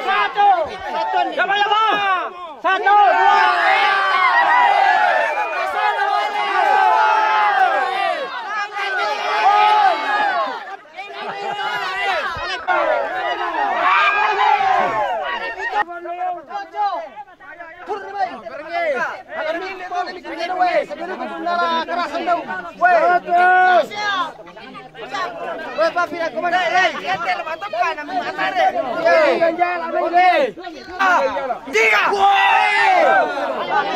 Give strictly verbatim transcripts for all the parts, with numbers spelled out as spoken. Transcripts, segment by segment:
Satu. Satu. Satu. Dua.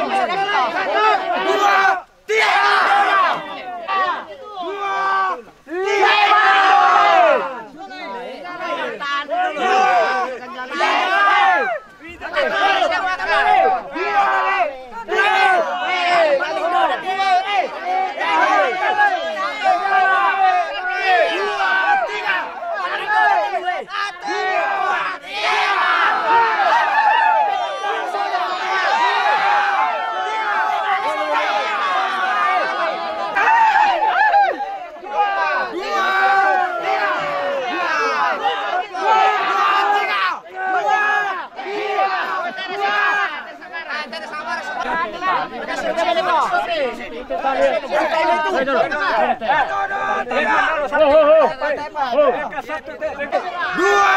Dua,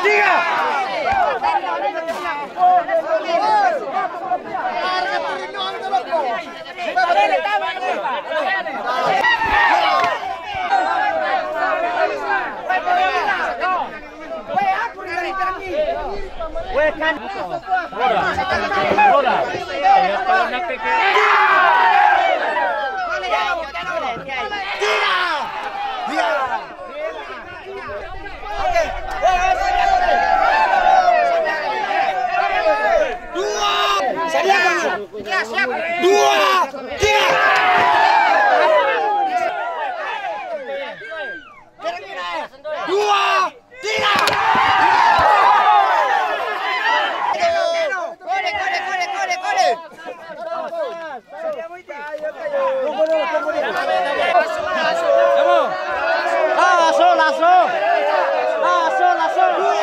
tiga. Dua, tiga. Dua, tiga. Lasso, lasso. Lasso, lasso.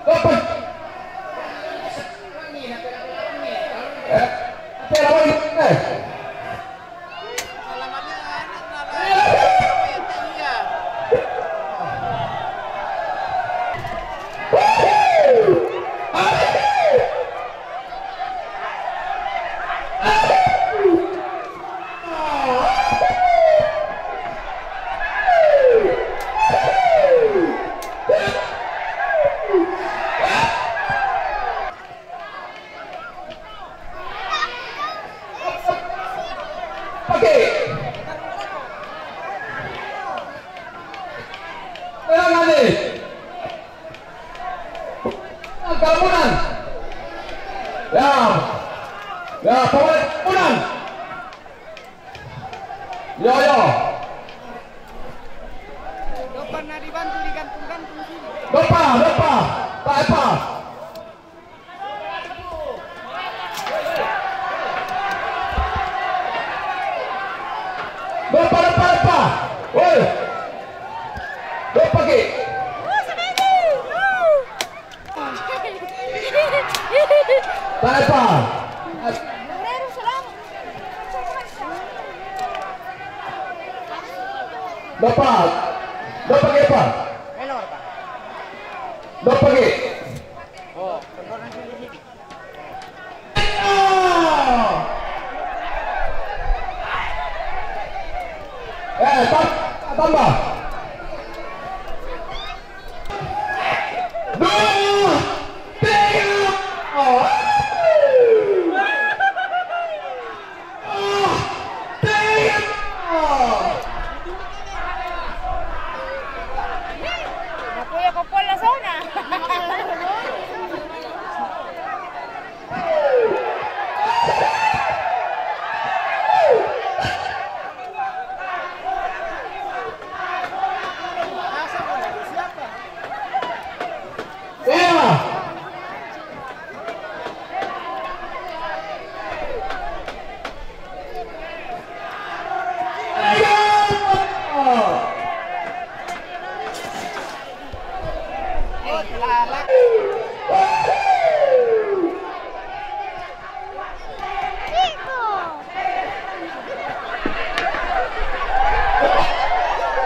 Dapat. Eh, apa lawan? Eh. Oke. Tenang, Andi. Kerumunan. Ya. Ya, pokoknya kerumunan. Yo, yo. Nggak pernah dibantu, digantung-gantung sini. Dopa, dopa. Tak apa. Dopa, dopa, dopa. Woi. Dopa, Ki. Dapat. Dapat. Dapat ke apa? Dapat ke? Eh, tam-, tambah. Dua, tiga. Oh. Dua, tiga. Nakuya ko pala sa una. Iya.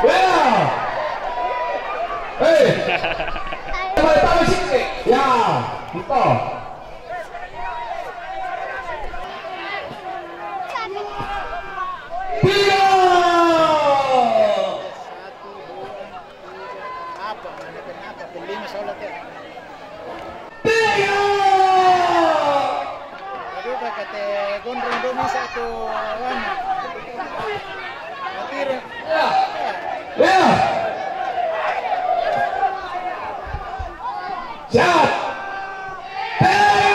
Wea. Hei. Tambah, tambah sikit. Ya, betul. Tiga. Apa? Mana kenapa? Lima solat ya? Tiga. Aduh, kata gondrong dong bisa tu, kan? Mati dah. Ya. Ya. Siap. Tiga.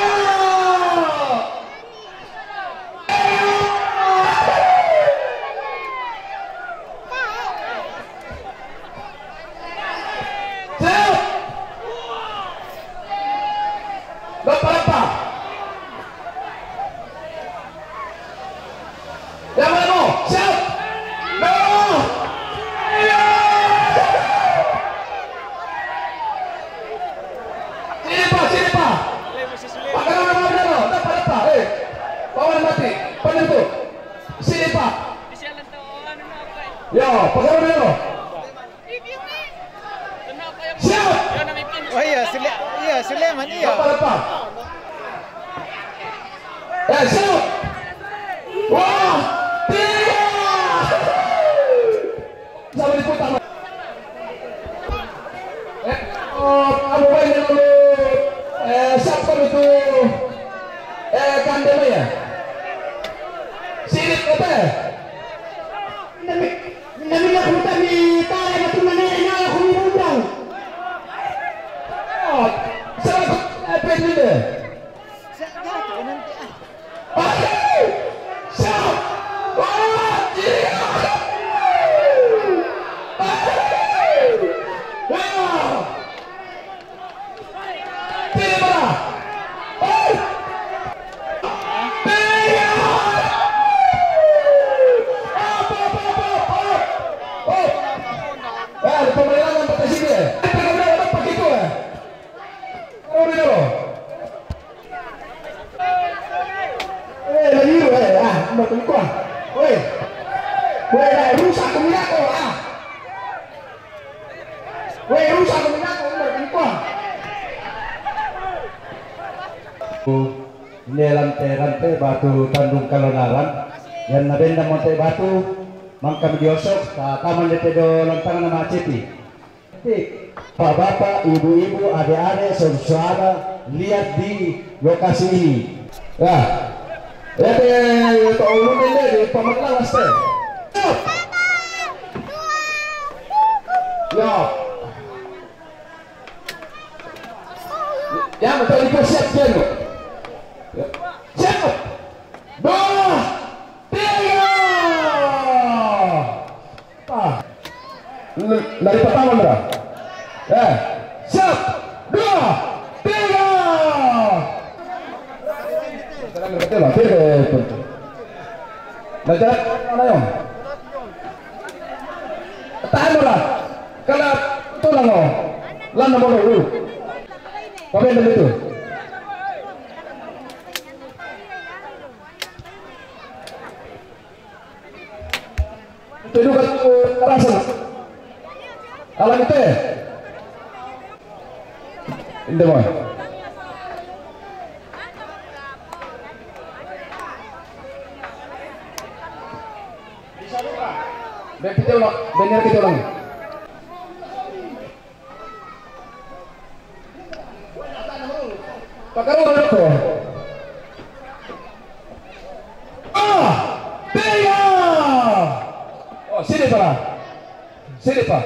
Siap. Berapa, berapa? Yang mana mau? Siap. Berapa? Iya. Sini, Pak, sini, Pak. Pak, kenapa, kenapa, kenapa? Kenapa, kenapa? Eh, pawan mati. Penuh tu. Sini, Pak. Ya, Pak, kenapa, kenapa? Siap. Oh iya, Sule-, iya, Sulaiman, iya. Lepas, lepas. Eh, siap. Wah, tiga. Sampai diputar. Eh, oh, kamu main dulu. Eh, siapa itu? Eh, kandemnya. Sini, kata. Minamina ko ta mi tara na tumanay na ako ni Rundang. Sa, eh, pwede na. Sa, gato, nante, ah. Ay! Sa, ah, Pemain apa sih dia? Apa kau bilang apa gitu ya? Kau udah dulu. Eh, lagi lu, eh, ah, mau kau. Woi. Woi, dah rusak aku minat kau, ah. Woi, rusak aku minat kau, mau kau. Ini lantai-lantai batu tandung kalonaran. Yang nabenda monte batu, mangkam diosok, ta taman de pedo lantangan nama cepi. Bapak-bapak, ibu-ibu, adik-adik, saudara, lihat di lokasi ini. Ya. Ya, ya, ya, ya, tau lu deh, di paman lawas deh. Ya. Ya, betul, itu siap, siap. Ya. Siap. Dua, tiga. Ah. N-, dari pertama, Ndra. Eh, siap. Dua, tiga. Betul, betul. Nah, jalan mana, Yong? Tahan, Ndra. Kalau tulang, oh. Landa mau dulu. Pabenda itu. Itu juga tuh kerasa. Alam itu ya? Ini mah. Ben kita ulang, bener kita ulang. Pakaruan ako. Ah! Tiga! Oh, sini, Pak. Sini, Pak.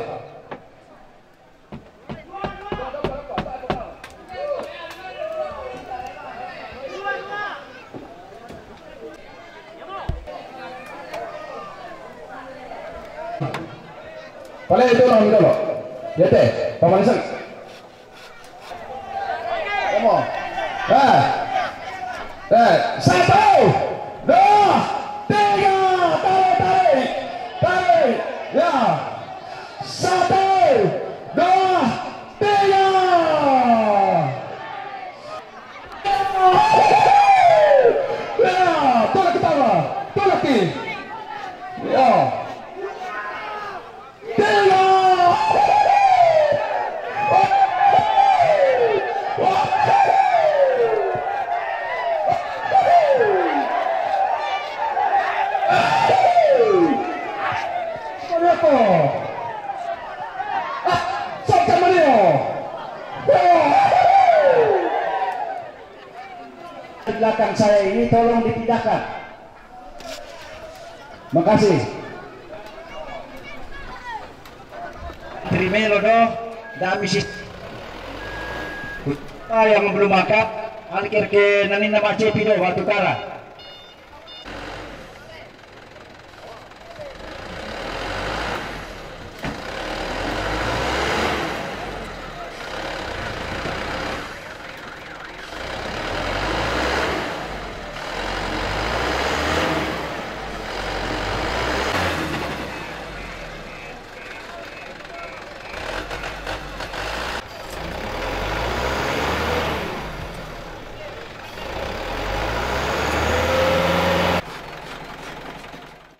Pale itu lah, itu loh. Ya, teh, pamanisan. Come on. Eh. Eh, satu, dua, tiga, tarik, tarik, tarik. Ya. Satu, dua, tiga. Ya, tolak ketawa, tolak ki. Ya. Tiga. Kenapa? Di belakang saya ini tolong dipindahkan. Makasih. Primelo do, dami sis-, yang belum akap, alikir ke naninna macepi do, batu kara.